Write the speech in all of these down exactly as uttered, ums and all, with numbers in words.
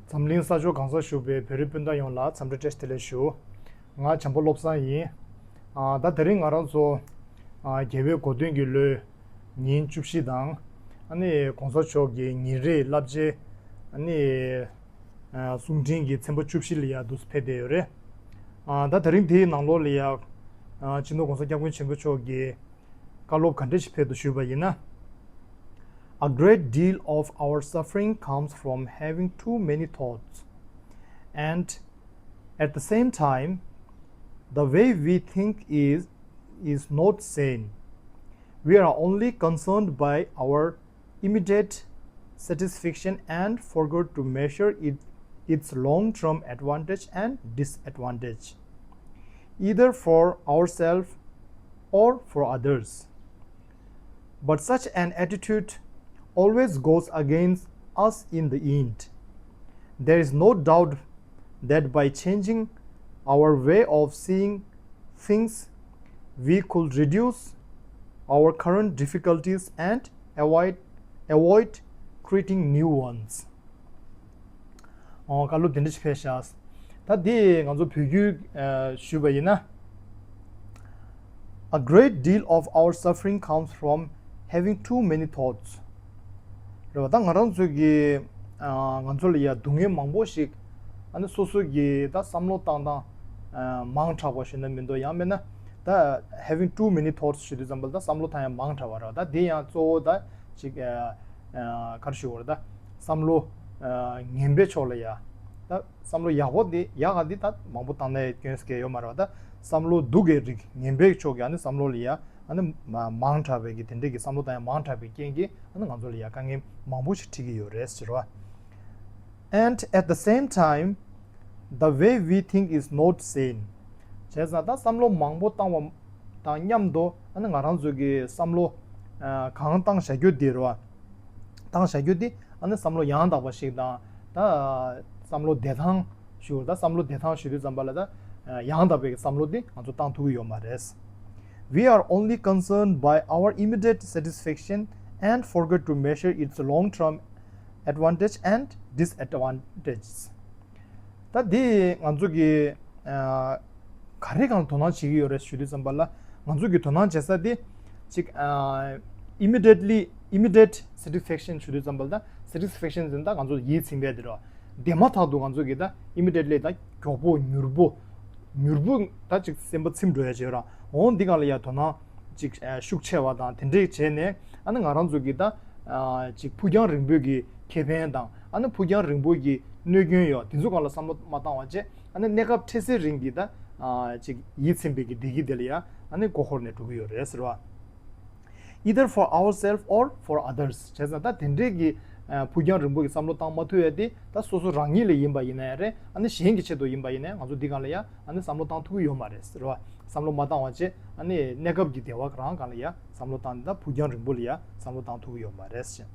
འཛམ་གླིང་ས་ཕྱོགས་གང་སར་བཞུགས་པའི་བོད་རིགས་སྤུན་ཟླ་ཡོངས་ལ་འཚམས་འདྲི་བཀྲ་ཤིས་བདེ་ལེགས་ཞུ། ང་བྱམས་པ་བློ་བཟང་ཡིན། ཨ། ད་དེ་རིང་ང་རང་ཚོ། ཨ། རྒྱལ་བའི་གོ་སྟོན་གྱི་ལོའི་ཉིན་བཅུ་བཞི་དང་། ཨ་ནི་གོང་ས་མཆོག་གི་ཉིན་རེའི་བསླབ་བྱའི། ཨ་ནི། ཨ། གསུང་འཕྲིན་གྱི་ཚན་པ་བཅུ་བཞི་ལ་ཡ་འདུག་སེ་ཕེབས་བསྡད་ཡོད་རེད། ཨ། ད་དེ་རིང་དེའི་ནང་ལོགས་ལ་ཡ། ཨ། སྤྱི་ནོར་གོང་ས་སྐྱབས་མགོན་ཆེན་པོ་མཆོག་གིས་བཀའ་སློབ་ག་འདྲ་ཞིག་ཕེབས་འདུག་ཞུས་པ་ཡིན་ན། A great deal of our suffering comes from having too many thoughts. And at the same time, the way we think is, is not sane. We are only concerned by our immediate satisfaction and forgot to measure it, its long term advantage and disadvantage, either for ourselves or for others. But such an attitude always goes against us in the end. There is no doubt that by changing our way of seeing things, we could reduce our current difficulties and avoid, avoid creating new ones. ཨོ། བཀའ་སློབ་དེ་འདྲ་ཞིག་ཕེབས་ཤག་ད་འདི་ང་ཚོ་བོད་བརྒྱུད་ཨ་ཞུས་པ་ཡིན་ན། A great deal of our suffering comes from having too many thoughts. རེད་བ། ད་ང་རང་ཚོ་གི་ཨ་ང་ཚོ་ལ་ཡ་སྡུག་བསྔལ་མང་པོ་ཞིག་ཨ་ནི་སོ་སོ་གི་ད་བསམ་བློ་བཏང་སྟངས་ཨ་མང་དྲགས་པ་ཞུ་ན་མི་འདུག་ཡང་མིན་ན་ད་having too many thoughts ཞུ་དུས་ཙམ་པ་ལ་ད་བསམ་བློ་བཏང་ཡ་མང་དྲགས་པ་རེད་བ། ད་འདི་ཡང་གཙོ་བོ་ད་ཅིག་ཨ་ཨ་ག་རེ་ཞུ་དགོས་རེད། ད་བསམ་བློ་ཨ་ངན་པའི་ཕྱོགས་ལ་ཡ། ད་བསམ་བློ་ཡག་པོ་འདི་ཡག་ག་འདི་ད་མང་པོ་བཏང་ནའི་སྐྱོན་སྐྱེ་ཡོད་མ་རེད་བ། ད་བསམ་བློ་སྡུག་གི་རིགས་ངན་པའི་ཕྱོགས་ཀྱི་ཨ་ནི་བསམ་བློ་ལ་ཡ་ཨ་ནི་མ་མང་དྲགས་པའི་གི་དེ་འདྲས་ཀྱི་བསམ་བློ་བཏང་ཡ་མང་དྲགས་པའི་རྐྱེན་གྱིས་ཨ་ནི་ང་ཚོ་ལ་ཡ་དཀའ་ངལ་མང་པོ་ཞིག་འཕྲད་ཀྱི་ཡོད་རེད་ཟེར་བ། And at the same time, the way we think is not sane. བྱས་ཙང་ད་བསམ་བློ་མང་པོ་བཏང་བ་དང་མཉམ་དུ་ཨ་ནི་ང་རང་ཚོ་གི་བསམ་བློ་ཨ་གང་བཏང་བཞག་རྒྱུ་འདི་རེད་བ། བཏང་བཞག་རྒྱུ་འདི་ཨ་ནི་བསམ་བློ་ཡང་དག་པ་ཞིག་དང་། ད་བསམ་བློ་བདེ་ཐང་ཞུ། ད་བསམ་བློ་བདེ་ཐང་ཞུ་དུས་ཙམ་པ་ལ་ད་ཡང་དག་པའི་བསམ་བློ་འདི་ང་ཚོ་བཏང་ཐུབ་ཀྱི་ཡོད་མ་རེད། We are only concerned by our immediate satisfaction and forget to measure its long-term advantage and disadvantages. ད་འདི་ང་ཚོ་གི་ཨ་ག་རེ་གང་དོ་སྣང་བྱེད་ཀྱི་ཡོད་རེད་ཞུ་དུས་ཙམ་པ་ལ། ང་ཚོ་གི་དོ་སྣང་བྱེད་ས་དེ་ཅིག་ཨ་immediately, immediate satisfaction ཞུ་དུས་ཙམ་པ་ལ། ད་satisfaction ཟེར་ན་ད་ང་ཚོ་ཡིད་ཚིམ་པའི་དེ་རེད་བ། དེ་མ་ཐག་ཏུ་ང་ཚོ་གི་ད་immediately ད་མགྱོགས་པོ་མྱུར་པོ་མྱུར་པོ་ད་ཅིག་སེམས་པ་ཚིམ་འགྲོ་ཡ་བྱེད་ར། འོང་འདི་གང་ལ་ཡ་དོ་སྣང་ཅིག་ཨ་ཤུགས་ཆེ་བ་དང་དེ་འདྲས་བྱས་ནས་ཨ་ནི་ང་རང་ཚོ་གི་ད་ཨ་ཅིག་ཕུགས་རྒྱང་རིང་པོའི་གི་ཁེ་ཕན་དང་ཨ་ནི་ཕུགས་རྒྱང་རིང་པོའི་གི་གནོད་སྐྱོན་ཡོད་དེ་ཚོ་གང་ལ་བསམ་བློ་མ་བཏང་བ་བྱས། ཨ་ནི་གནས་སྐབས་འཕྲལ་སེལ་རིང་གི་ད་ཨ་ཅིག་ཡིད་ཚིམ་པའི་གི་བདེ་སྐྱིད་དེ་ལ་ཡ་ཨ་ནི་མགོ་འཁོར་ནས་འགྲོ་གི་ཡོད་རེད་ཟེར་བ། Either for ourselves or for others. བྱས་ཙང་ད་དེ་འདྲའི་གི་ཨ་ཕུགས་རྒྱང་རིང་པོ་གི་བསམ་བློ་བཏང་མ་ཐུབ་ཡ་དེ་ད་སོ་སོ་རང་ཉིད་ལ་ཡིན་པ་ཡིན་ན་ཡང་རེད། ཨ་ནི་གཞན་གྱི་ཆེད་དུ་ཡིན་པ་ཡིན་ན་ཡང་ང་ཚོ་འདི་གང་ལ་ཡ་ཨ་ནི་བསམ་བློ་བཏང་ཐུབ་ཀྱི་ཡོད་མ་རེད་ཟེར་བ། བསམ་བློ་མ་བཏང་བ་བྱས་ཨ་ནི་གནས་སྐབས་ཀྱི་བདེ་བ་རང་གང་ལ་ཡ་བསམ་བློ་བཏང་ད་ཕུགས་རྒྱང་རིང་པོ་ལ་ཡ་བསམ་བློ་བཏང་ཐུབ་ཀྱི་ཡོད་མ་རེད་ཟེར།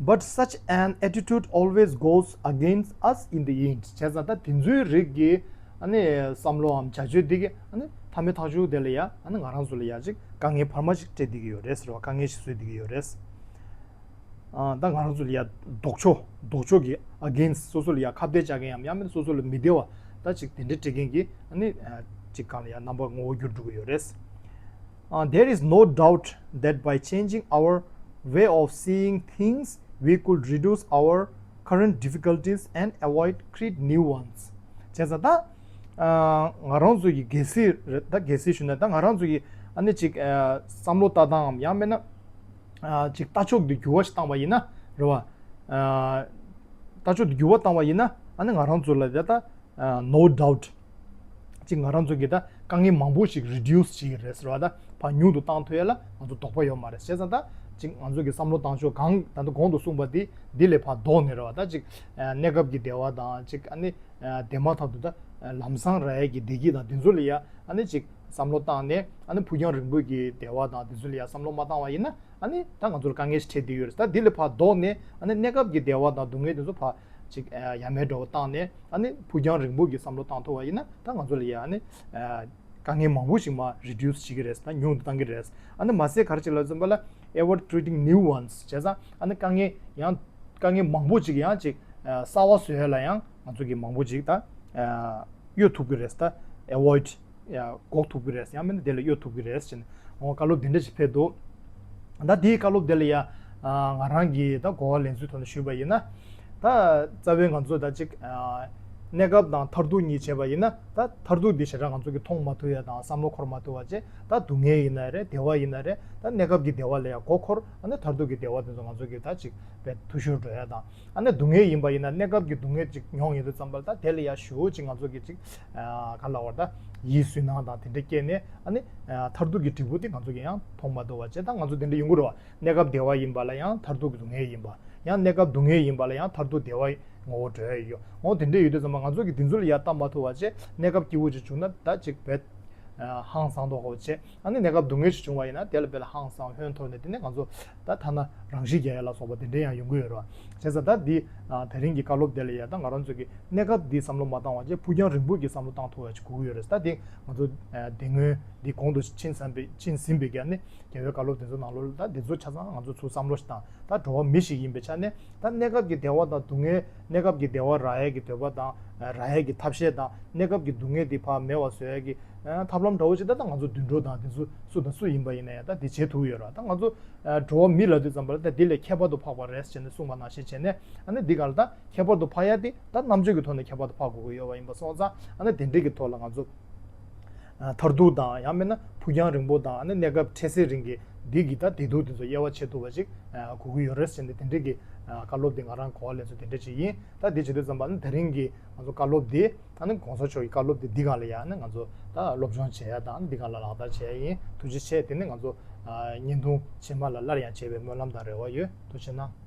But such an attitude always goes against us in the end. བྱས་ཙང་ད་དེ་ཚོའི་རིགས་ཀྱི་ཨ་ནི་བསམ་བློའམ་བྱ་སྤྱོད་འདི་གི་ཨ་ནི་མཐའ་མའི་མཐའ་མཇུག་དེ་ལ་ཡ་ཨ་ནི་ང་རང་ཚོ་ལ་ཡ་ཅིག་དཀའ་ངལ་འཕར་མ་ཅིག་སྤྲད་བསྡད་ཀྱི་ཡོད་རེད་ཟེར་བ། དཀའ་ངལ་ཞིག་བཟོས་བསྡད་ཀྱི་ཡོད་རེད། ཨ་ད་ང་རང་ཚོ་ལ་ཡ་ལྡོག་ཕྱོགས་ལྡོག་ཕྱོགས་ཀྱི་against སོ་སོ་ལ་ཡ་ཁ་གཏད་བཅག་མཁན་ཡང་ཡང་མིན་སོ་སོ་ལ་མི་བདེ་བ་ད་ཅིག་དེ་འདྲ་སྤྲད་མཁན་གྱི་ཨ་ནི་ཅིག་གང་ལ་ཡ་རྣམ་པ་ངོ་བོ་འགྱུར་འགྲོ་གི་ཡོད་རེད། Uh, there is no doubt that by changing our way of seeing things, we could reduce our current difficulties and avoid create new ones. བྱས་ཙང་ད་ཨ་ང་རང་ཚོ་གི་གལ་སྲིད་རེད། ད་གལ་སྲིད་ཞུ་ན་ད་ང་རང་ཚོ་གི་ཨ་ནི་ཅིག་ཨ་བསམ་བློ་ལྟ་སྟངས་ཡང་མིན་ན་ཨ་ཅིག་ལྟ་ཕྱོགས་འདི་འགྱུར་བ་ཞིག་བཏང་བ་ཡིན་ན་རེད་བ། ཨ་ལྟ་ཕྱོགས་འདི་འགྱུར་བ་བཏང་བ་ཡིན་ན་ཨ་ནི་ང་རང་ཚོ་ལ་ད་ད་ཨ་no doubt ཅིག་ང་རང་ཚོ་གི་ད་དཀའ་ངལ་མང་པོ་ཞིག་reduce བྱེད་ཀྱི་རེད་ཟེར་བ། ད་ཕར་ཉུང་དུ་བཏང་ཐུབ་ཡ་ལ་ང་ཚོ་དོགས་པ་ཡོད་མ་རེད། བྱས་ཙང་ད་ཅིག་ང་ཚོ་གི་བསམ་བློ་བཏང་ཕྱོགས་གང་ད་ལྟ་གོང་དུ་གསུངས་པ་འདི་འདི་ལས་ཕར་ལྡོག་ནས་རེད་བ། ད་ཅིག་ཨ་གནས་སྐབས་ཀྱི་བདེ་བ་དང་ཅིག་ཨ་ནི་ཨ་དེ་མ་ཐག་ཏུ་ད་ཨ་ལམ་སང་རག་ཡ་གི་བདེ་སྐྱིད་དང་དེ་ཚོ་ལ་ཡ་ཨ་ནི་ཅིག་བསམ་བློ་བཏང་ནས་ཨ་ནི་ཕུགས་རྒྱང་རིང་པོ་གི་བདེ་བ་དང་དེ་ཚོ་ལ་ཡ་བསམ་བློ་མ་བཏང་བ་ཡིན་ན་ཨ་ནི་ད་ང་ཚོར་དཀའ་ངལ་ཞིག་འཕྲད་བསྡད་ཡོད་རེད། ད་འདི་ལས་ཕར་ལྡོག་ནས་ཨ་ནི་གནས་སྐབས་ཀྱི་བདེ་བ་དང་སྡུག་བསྔལ་དེ་ཚོ་ཕར་ཅིག་ཨ་ཡ་མེད་འགྲོ་བ་བཏང་ནས་ཨ་ནི་ཕུགས་རྒྱང་རིང་པོ་གི་བསམ་བློ་བཏང་ཐུབ་པ་ཡིན་ན་ད་ང་ཚོ་ལ་ཡ་ཨ་ནི་ཨ་དཀའ་ངལ་མང་པོ་ཞིག་མར་reduce བྱེད་ཀྱི་རེད། ད་ཉུང་དུ་བཏང་གི་རེད། ཨ་ནི་མ་ཟད་ག་རེ་བྱེད་ལབ་ཙམ་པ་ལ་avoid creating new ones བྱས་ཙང་ཨ་ནི་དཀའ་ངལ་ཡང་ དཀའ་ངལ་མང་པོ་ཅིག་ཡང་ཅིག་གསར་བ་བཟོ་ཡ་ལ་ཡང་ང་ཚོ་གི་མང་པོ་ཅིག་ད་གཡོལ་ཐུབ་ཀྱི་རེད། ད་avoid ཡ་འགོག་ཐུབ་ཀྱི་རེད། ཡང་མིན་ན་དེ་ལ་གཡོལ་ཐུབ་ཀྱི་རེད་ཅེས་ནས་འོ་བཀའ་སློབ་དེ་འདྲ་ཞིག་ཕེབས་འདུག་ད་དེའི་བཀའ་སློབ་དེ་ལ་ཡ་ང་རང་གིས་ད་གོ་བ་ལེན་ཚུལ་ཐོག་ནས་ཞུས་པ་ཡིན་ན། ད་རྩ་བའི་ང་ཚོ་ད་ཅིག་གནས་སྐབས་དང་མཐར་ཐུག་གཉིས་བྱས་པ་ཡིན་ན། ད་མཐར་ཐུག་འདི་ཞེ་དྲག་ང་ཚོ་གིས་མཐོང་མ་ཐུབ་ཡ་དང་བསམ་བློ་འཁོར་མ་ཐུབ་པ་བྱས། ད་སྡུག་བསྔལ་ཡིན་ན་རེད། བདེ་བ་ཡིན་ན་རེད། ད་གནས་སྐབས་ཀྱི་བདེ་བ་ལ་ཡ་མགོ་འཁོར། ཨ་ནི་མཐར་ཐུག་གི་བདེ་བ་དེ་ཚོ་ང་ཚོ་གིས་ད་ཅིག་བས་འཐུས་ཤོར་འགྲོ་ཡ་དང་། ཨ་ནི་སྡུག་བསྔལ་ཡིན་པ་ཡིན་ན། གནས་སྐབས་ཀྱི་སྡུག་བསྔལ་ཅིག་མྱོང་ཡོང་དུས་ཙམ་པ་ལ་ད་དེ་ལ་ཡ་ཞེ་པོ་ཅིག་ང་ཚོ་གིས་ཅིག་ག་ལབ་དགོས་རེད། ད་ཡིད་སུན་སྣང་དང་དེ་འདྲ་སྐྱེས་ནས། ཨ་ནི་མཐར་ཐུག་གི་འབྲས་བུ་དེ་ང་ཚོ་གིས་ཡང་མཐོང་མ་ཐུབ་པ་བྱས། ད་ང་ཚོ་དེ་འདྲ་ཡོང་གི་རེད་བ། གནས་སྐབས་བདེ་བ་ཡིན་པ་ལ་ཡང་མཐར་ཐུག་གི་སྡུག་བསྔལ་ཡིན་པ། ཡང་གནས་སྐབས་སྡུག་བསྔལ་ཡིན་པ་ལ་ཡང་མཐར་ཐུག་བདེ་བ་ངོ་བོ་འགྲོ་ཡ་ཡོད། འོ་དེ་འདྲ་ཡོད་དུས་ཙམ་པ་ང་ཚོ་གིས་དེ་ཚོ་ལ་ཡ་ལྟ་མ་ཐུབ་པ་བྱས། གནས་སྐབས་སྐྱིད་པོ་ཅིག་བྱུང་ན་ད་ཅིག་བས་ཧང་སང་མདོག་ཁ་པོ་བྱས། ཨ་ནི་གནས་སྐབས་སྡུག་བསྔལ་ཞིག་བྱུང་བ་ཡིན་ན་དེ་ལ་དཔེ་ལ་ཧང་སང་ཧོན་འཐོར་ནས། དེ་ནས་ང་ཚོ་ད་ཐ་ན་རང་ཤི་རྒྱག་ཡ་ལ་སོགས་པ་དེ་འདྲ་ཡང་ཡོང་གི་ཡོད་རེད་བ། བྱས་ཙང་ད་འདི་དེ་རིང་གི་བཀའ་སློབ་དེ་ལ་ཡ་ད་ང་རང་ཚོ་གིས་གནས་སྐབས་འདི་བསམ་བློ་མ་བཏང་བ་བྱས། ཕུགས་རྒྱང་རིང་པོ་གི་བསམ་བློ་བཏང་ཐུབ་ཡ་ཅིག་དགོས་ཀྱི་ཡོད་རེད། ད་དེ་ང་ཚོ་དེ་སྔོན་འདི་གོང་དུ་ཕྱིན་ཚར་བའི་ཕྱིན་ཟིན་པའི་གི་ཨ་ནི་རྒྱལ་བའི་བཀའ་སློབ་དེ་ཚོ་ནང་ལོགས་ལ་ད་དེ་ཚོ་ཆ་ཚང་ང་ཚོ་ཚུར་བསམ་བློ་ཞིག་བཏང་། ད་འགྲོ་བ་མི་ཞིག་ཡིན་པའི་ཆ་ནས། ད་གནས་སྐབས་ཀྱི་བདེ་བ་དང་སྡུག་བསྔལ། གནས་སྐབས་ཀྱི་བདེ་བ་རག་ཡས་ཀྱི་འདོད་པ་དང་། རག་ཡས་ཀྱི་ཐབས་ཤེས་དང་། གནས་སྐབས་ཀྱི་སྡུག་བསྔལ་འདི་ཕར་མེད་པ་བཟོ་ཡས་ཀྱི་ཐབས་ལམ་འདྲ་བོ་ཅིག་ད་ལྟ་ང་ཚོ་དུད་འགྲོ་དང་དེ་ཚོ་སུ་དང་སུ་ཡིན་པ་ཡིན་ན་ཡང་ད་དེ་བྱེད་ཐུབ་ཡོད་རེད། ད་ང་ཚོ་འགྲོ་བ་མི་ལབ་དུས་ཙམ་པ་ལ་ད་འདི་ལས་ཁྱད་པར་དུ་འཕགས་པ་རེད་ཅེས་ནས་གསུངས་པ་ནང་བཞིན་བྱས་ནས། ཨ་ནི་འདི་ག་ལ་ད་ཁྱད་པར་དུ་འཕགས་ཡ་དེ་ད་རྣམ་དཔྱོད་ཀྱི་ཐོག་ནས་ཁྱད་པར་དུ་འཕགས་དགོས་ཀྱི་ཡོད་པ་ཡིན་པ་སོང་ཙང་། ཨ་ནི་དེ་འདྲའི་གི་ཐོག་ལ་ང་ཚོ་མཐར་ཐུག་དང་། ཡང་མིན་ན་ཕུགས་རྒྱང་རིང་པོ་དང་། ཨ་ནི་གནས་སྐབས་འཕྲལ་སེལ་རིང་གི་འདི་གི་ད་བདེ་སྡུག་དེ་ཚོ་དབྱེ་བ་ཕྱེ་ཐུབ་པ་ཅིག་དགོས་ཀྱི་ཡོད་རེད་ཟེར་ནས། དེ་འདྲའི་གི་བཀའ་སློབ་འདི་ང་རང་གོ་བ་ལེན་ཚུལ་དེ་འདྲ་ཅིག་ཡིན། ད་འདི་བྱེད་དུས་ཙམ་པ་ནི་དེ་རིང་གི་ང་ཚོ་བཀའ་སློབ་འདི། ཨ་ནི་གོང་ས་མཆོག་གི་བཀའ་སློབ་འདི་འདི་སྒང་ལ་ཡ་ནི་ང་ཚོ་ད་སློབ་སྦྱོང་བྱེད་ཡ་དང་། འདི་སྒང་ལ་ལག་བསྟར་བྱེད་ཡ་ཡིན། ཐུགས་རྗེ་ཆེ། དེ་ནི་ང་ཚོ་བརྙན་ཐུང་རྗེས་མ་ལ་སླར་ཡང་མཇལ་བའི་སྨོན་ལམ་དང་རེ་བ་ཡོད། ཐུགས་རྗེ་གནང་།